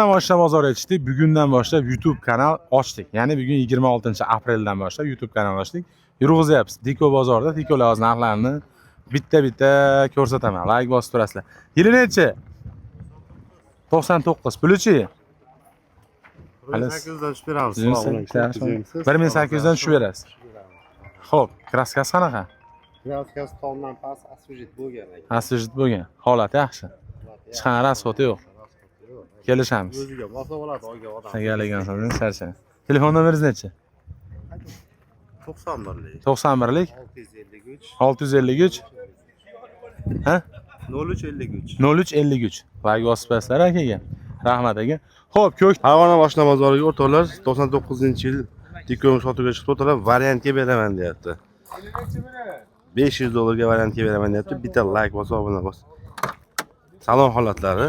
Farg'ona moshina bozoriga chiqdik. Bugundan boshlab YouTube kanal ochdik. Ya'ni bugun 26-apreldan boshlab YouTube kanal ochdik. Yurg'izyapmiz. Tiko bozorida Tikolar hozir narxlarini bitta-bitta ko'rsataman. Like bosib turasizlar. Yili nechi? 99. Puli-chi? Bir ming sakkiz yuzdan tushib beramiz. 1800 dan tushib berasiz. Xo'p, kraskasi qanaqa? Kraskasi tomdan past освежить bo'lgan aka. Освежить bo'lgan. Holati yaxshi. Hech qanaqa расход i yo'q. Kelishamiz. O'ziga mosab oladi olgan odam. Egalagan so'zini charchang. Telefon nomeringiz nechi? 91lik. 91lik 653 653 ha 0353. 0353. Like bosib qo'yasizlar akaga. Rahmat aka. Xo'p, ko'k Farg'ona moshina bozoriga o'rtoqlar 99-yil Tiko'm sotuvga chiqdi o'rtoqlar, variantga beraman deyapti. 500 dollarga variantga beraman deyapti. Bitta like bosib, obuna bos. Salon holatlari.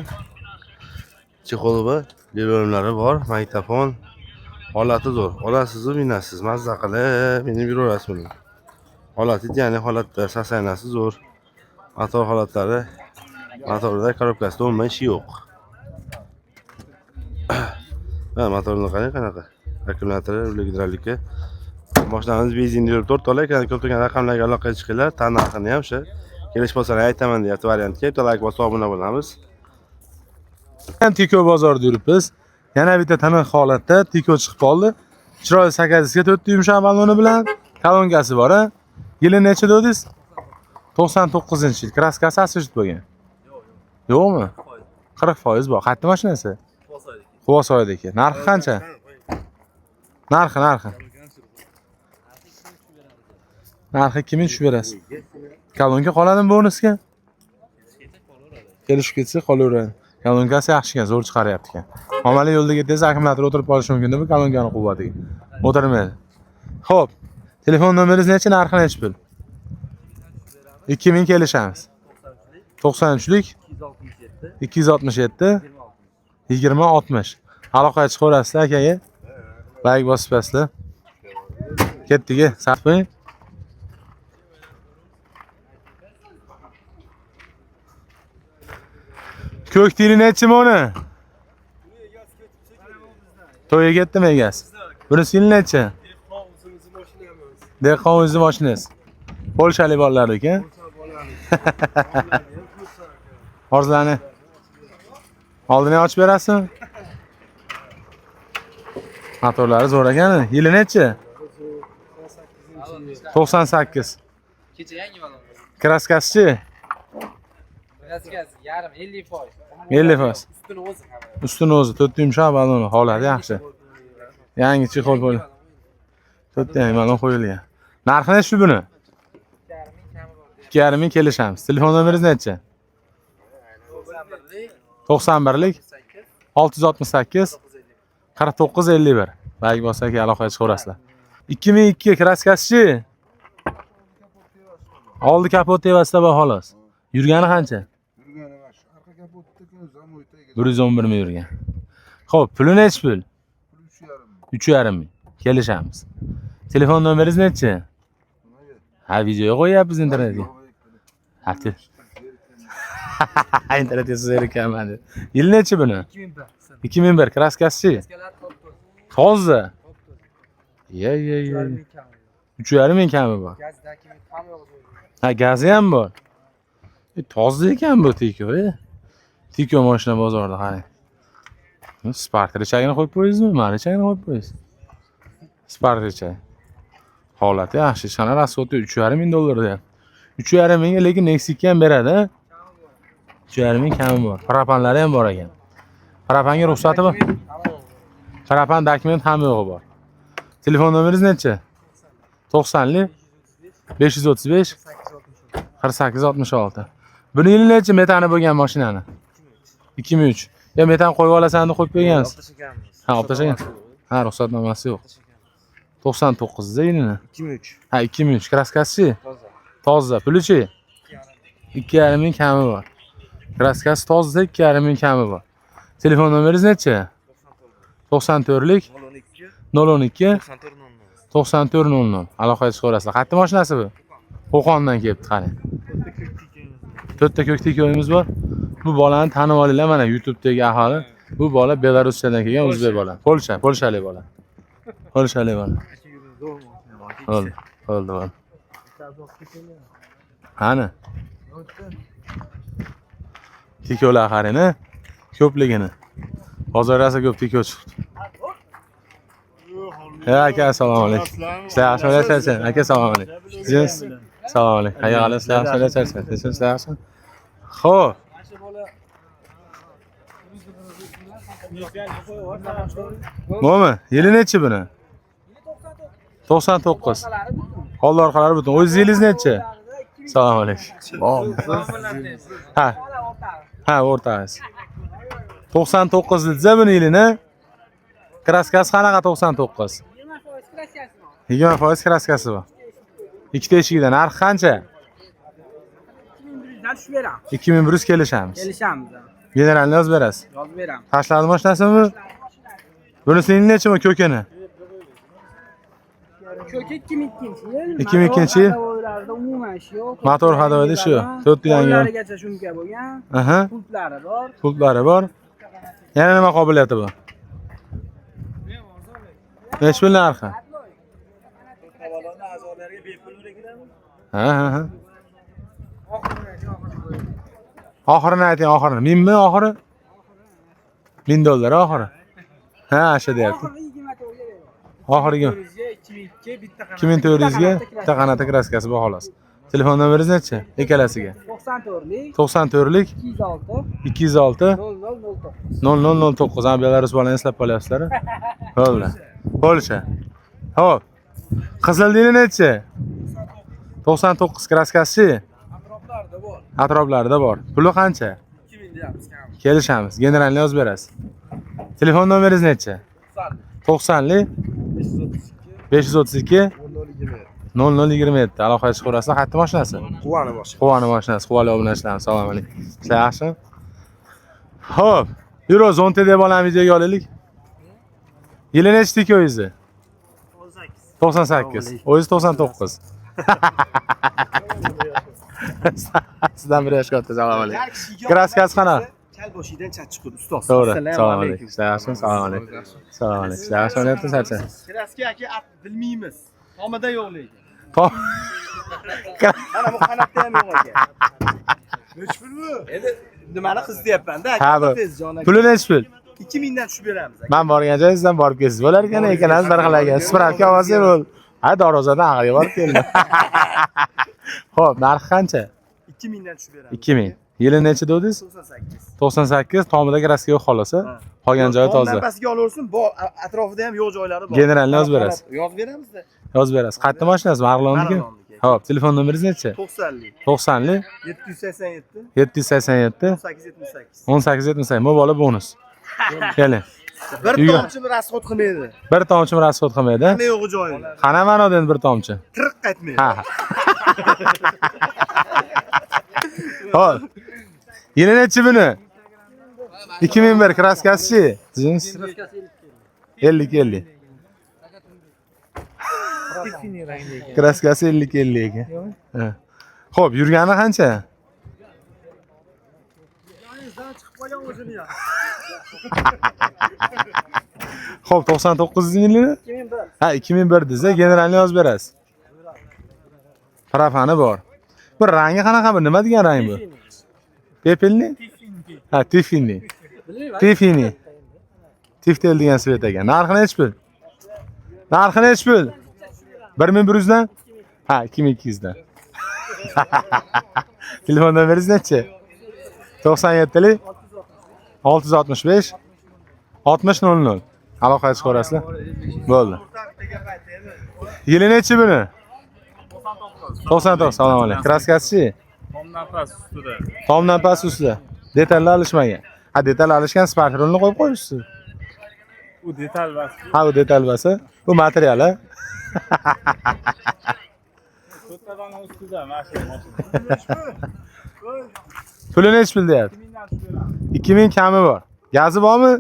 Chexoli bor, bor, bor, magnitofon. Holati zo'r. Olasiz-u, minasiz, mazza qilib minib yuraverasiz buni. Holati ya'ni holatda sasaynasi zo'r. Motor holatlari, motorida korobkasida umuman ishi yo'q. Ha, motorni qarang qanaqa. Akkumulyatori, ruli gidrolika. Mashinamiz benzinda yurib to'rtta ekranda ko'rib turgan raqamlarga aloqaga chiqinglar. Tan narxini ham o'sha kelishib olsalar aytaman deyapti variantga. Bitta like bosib obuna bo'lamiz. Ham Tiko bozorida yuribmiz. Yana bitta tiniq holatda Tiko chiqib qoldi. Chiroyli sakkiziga to'rtta yumshoq balloni bilan kolonkasi bor, a? Yili necha dedingiz? 99-yil. Kraskasi освежить bo'lgan. Yo'qmi? 40% bor. Qayerda mashinasi? Quvasoydiki. Narxi qancha? Narxi, narxi. Narxi 2000 tushib berasiz. Kolonka qoladimi bonusga? Kelishib ketsa qolaveradi. Kolonkasi yaxshi ekan, zo'r chiqaryapti ekan. Omali yo'lda ketsangiz akkumulyator o'tirib qolishi mumkin bu kolonkani quvvatiga. O'tirmaydi. Xo'p, telefon nomeringiz necha, narxi nechi pul? 2000 kelishamiz. 93lik 267 20 60. Aloqaga chiqaverasizlar akaga. Like bosib qo'yasizlar. Ketdik, saqlang. Ko'k tili nechi buni? To'yga ketdimi egasi? Bunisi yili nechi? Dehqon o'zizni mashinasi. Polshalik bolalarniki. Orzani. Oldini ochib berasizmi? Motorlari zo'r ekan. Yili nechi? 98. Kecha yangi balon. Kraskasi-chi? Kraskasi yarim 50%. 50%. Ustini o'zi hamma. Ustini o'zi to'rtta yumshoq baloni, holati yaxshi. Yangi chexol qo'yil. To'rtta yangi balon qo'yilgan. Narxi nechi buni? 2,5 ming kami bor. 2,5 ming kelishamiz. Telefon nomeringiz nechi? 91lik 91lik 8 668 950. 49 51. Like bossak aloqaga chiqaverasizlar. 2002 kraskasi-chi? Oldi kapot tevasida bor xolos. Yurgani qancha? Yurgani mana shu arqa kapotda zamoy tagiga 111 ming yurgan. Xo'p, puli nechi pul? pul 3,5 ming. 3,5 ming. Kelishamiz. Telefon nomeringiz nechi? Nimaga? Ha, videoga qo'yyapmiz internetga. Yo'q, Ha, internetga siz ekanman deb. Yil nechi buni? 2001. 2001 kraskasi-chi? Kraskalar top-toza. Toza. Top-toza. Ye ye ye. 3,5 ming kami. 3,5 ming kami bor. Gaz dokument ham yo'q. Ha, gazi ham bor. Toza ekan bu Tiko, e. Tiko mashina bozorida qarang. Spark richagini qo'yib qo'ydingizmi? Mana richagini qo'yib qo'ysiz. Spark richagi. Holati yaxshi. Hech qanaqa расход i 3,5 ming dollar deyapti. 3,5 mingga lekin Nexia ham beradi, a? 3,5 ming kami bor. Parapanlari ham bor ekan. Parapanga ruxsati bor. Parapan dokument hamma yo'g'i bor. Telefon nomeringiz nechi? 90lik 535 48 66. Buni yili nechi metani bo'lgan mashinani? 2003. Yo metan qo'yib olasan deb qo'yib qo'ygansiz. Ha, olib tashlagan. Ha, ruxsatnomasi yo'q. 99 da yilini. 2003. Ha, 2003. Kraskasi-chi? Toza. Toza. Puli-chi? 2,5 ming kami bor. Kraskasi toza, 2,5 ming kami bor. Telefon nomeringiz nechi? 94lik 012 94 00. Aloqaga chiqaverasizlar. Qayerda mashinasi bu? Qo'qondan kelibdi, qarang. To'rtta ko'k tekoyimiz bor. Bu bolani tanib olinglar mana YouTube'dagi aholi. Bu bola Belarusdan kelgan o'zbek bola. Polsha, polshalik bola. Polshalik bola. Bo'ldi, bo'ldi, bo'ldi. Qani? Tikolar qarang, ko'pligini. Bozor rosa ko'p tiko chiqdi. Ya aka, assalomu alaykum. Sizlar yaxshimi, yashaysan? Aka, assalomu alaykum. Siz? Assalomu alaykum. Aka, sizlar yaxshimi, yashaysan? Sizlar yaxshimi? Xo'p. Bo'mi? Yili nechi buni? 99. Oldi orqalari butun. O'zingiz yilingiz nechi? Assalomu alaykum. Ha. Ha, o'rtag'iz. 99 dedingiz buni yilini? Kraskasi qanaqa 99? 20% kraskasi bor. Ikkita eshigida narxi qancha? 2100dan tushib beramiz. 2100 kelishamiz. Kelishamiz. Generalni yozib berasiz. Yozib beramiz. Tashladi mashinasimi bu? Bunisining nechimi ko'kini? Ko'ki 2002-yil. 2002-yil. Motorlarda umuman ish yo'q. Motor hadoyda ish yo'q. To'rtta yangi. Qo'llarigacha shumka bo'lgan. Aha, Pultlari bor. pultlari bor. Yana nima qobiliyati bor? Nechi pul narxi? Ha, ha, ha. Oxirini ayting, oxirini. Mingmi oxiri? 1000 dollar oxiri. Ha, shu deyapti. Oxiri 24 ga beramiz. Oxirgi 2002 bitta 2400 ga bitta qanata kraskasi bor xolos. Telefon nomeringiz nechi? Ikkalasiga. 94lik 94lik 206 206 0009. 0009. Ha, Belarus bolani eslab qolyapsizlar. Bo'ldi. Polsha. Xo'p. Qizil dini nechi? 99 kraskasi. Atroflarda bor. Atroflarida bor. Puli qancha? 2000 deyapmiz kam. Kelishamiz. Generalni yozib berasiz. Telefon nomeringiz nechi? 90lik 532 0027. Aloqaga chiqaverasizlar. Qayerda mashinasi? Quvani boshi. Quvani mashinasi, Quvali obunachilarimiz. Assalomu alaykum. Sizlar yaxshimi? Xo'p, yuro Zonte deb bolani videoga olaylik. Yili nechta o'zingizni? 98. O'zingiz 99. Sizdan bir yosh katta. Assalomu alaykum. Kraskasi qanaqa? Kal boshidan chat chiqur ustoz. To'g'ri. Assalomu Assalomu alaykum. Sizlar yaxshimi? Assalomu alaykum. Assalomu alaykum. Sizlar yaxshimi o'ynayapsiz, sarcha? Kraska aka bilmaymiz. Tomida yo'q lekin. Tom. Mana bu qanotda ham yo'q aka. Nechi pul bu? Endi nimani qiz deyapman-da Ha, aka. bu. Tez jon aka. Puli nechi pul? 2000 dan tushib beramiz aka. Men borgan joyingizdan borib kelsiz bo'lar ekan, ikkalamiz bir xil ekan. Spravka olsak bo'l. Ha, darvozadan ag'aga borib keldim. Xo'p, narxi qancha? 2000 dan tushib beramiz. 2000. Yili necha dedingiz? 98. 98, tomida kraska yo'q xolos. Ha. Qolgan joyi toza. Tomdan pastiga olaversin, bor, atrofida ham yo'q joylari bor. Generalni yozib berasiz. Yozib beramiz-da. Yozib berasiz. Qayerda mashinasi? Marg'ilonniki? Marg'ilonniki. Xo'p, telefon nomeringiz necha? 90lik 90lik 787 787 1878. 1878. Bu bola bonus. Keling. Bir Uyga. tomchi bir rasxod qilmaydi. Bir tomchi rasxod qilmaydi. Nima yo'g'i joyida. Qana ma'noda endi bir tomchi? Tiriq qaytmaydi. Ha. Xo'p. Yili nechi buni? 2001 kraskasi-chi? Sizingiz? 50 50. Kraskasi 50 50 ekan. Ha. Xo'p, yurgani qancha? Chiqib qolgan o'zini ya. Xo'p, 99 yilini? 2001. Ha, 2001 dedingiz, generalni yozib berasiz. Parafani bor. Bu rangi qanaqa bu? Nima degan rang bu? Pepelni? Ha, Tiffany. Tiffany. Tiftel degan svet ekan. Narxi nechi pul? Narxi nechi pul? 1100 dan? Ha, 2200 dan. Telefon nomeringiz nechi? 97lik 665 60 00. Aloqaga chiqaverasizlar. Bo'ldi. Yili nechi buni? 99. Assalomu alaykum. Kraskasi-chi? Tomdan past ustida. Tomdan past ustida. Detallar alishmagan. Ha, detal alishgan smartfonini qo'yib qo'yishsiz. U detal bas. Ha, bu detal basa. Bu material, ha? To'rtta dona ustida mana shu mashina. Puli nechi pul deyapti? 2000 kami bor. Gazi bormi?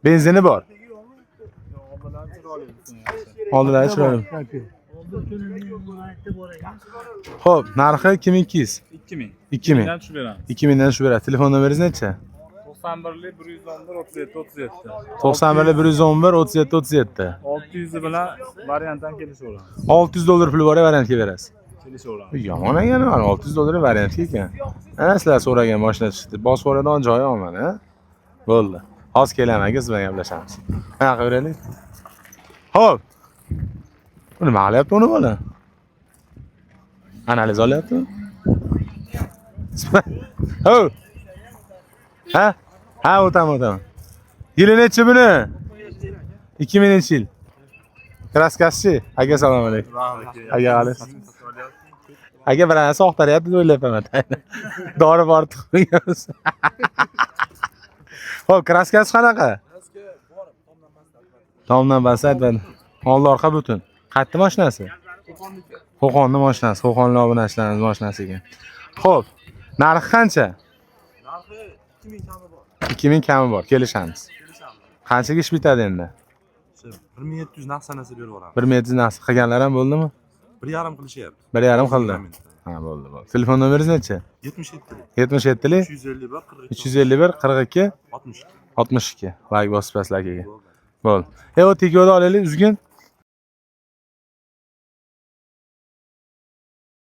Benzini bor. Oldilari chiroyli. Xo'p, narxi 2200. 2000. 2000. Dan tushib beramiz. 2000 dan tushib beradi. Telefon nomeringiz necha? 91lik 111 37 37. 91 111 37 37. 600 bilan variantdan kelishaveramiz. 600 dollar puli bor, variantga berasiz. Kelishaveramiz. Yomon ekan, mana 600 dollar variantga ekan. Ana sizlar so'ragan mashina chiqdi. Bosib yuboradigan joyi olman, ha? Bo'ldi. Hozir kelaman, aka, siz bilan gaplashamiz. Mana qilaveraylik. Xo'p. Bu nima qilyapti uni bola? Analiz olyaptimi? Ho. Ha? Ha, o'taman, o'taman. Yili nechi buni? 2000-yil. Kraskasi. Aka, assalomu alaykum. Aka, qalaysiz? Aka, bir narsa oqtaryapti deb o'ylayapman. Dori bor qo'yganmiz. Xo'p, kraskasi qanaqa? Tomdan past aytmadi. Oldi orqa butun. Qayerda mashinasi? Qo'qonni mashinasi, Qo'qonli obunachilarimiz mashinasi ekan. Xo'p, narxi qancha? Narxi 2000 kami bor. 2000 kami bor, kelishamiz. Qanchaga ish bitadi endi? 1700 naqd sanasa berib yuboramiz. 1700 naqd qilganlar ham bo'ldimi? 1,5 qilishyapti. 1,5 qildi. Ha, bo'ldi, bo'ldi. Telefon nomeringiz necha? 77 77 lik 351 42 351 42 62. 62. Like bosib pastlarga. Bo'ldi. E, o tekoda olaylik, uzgun.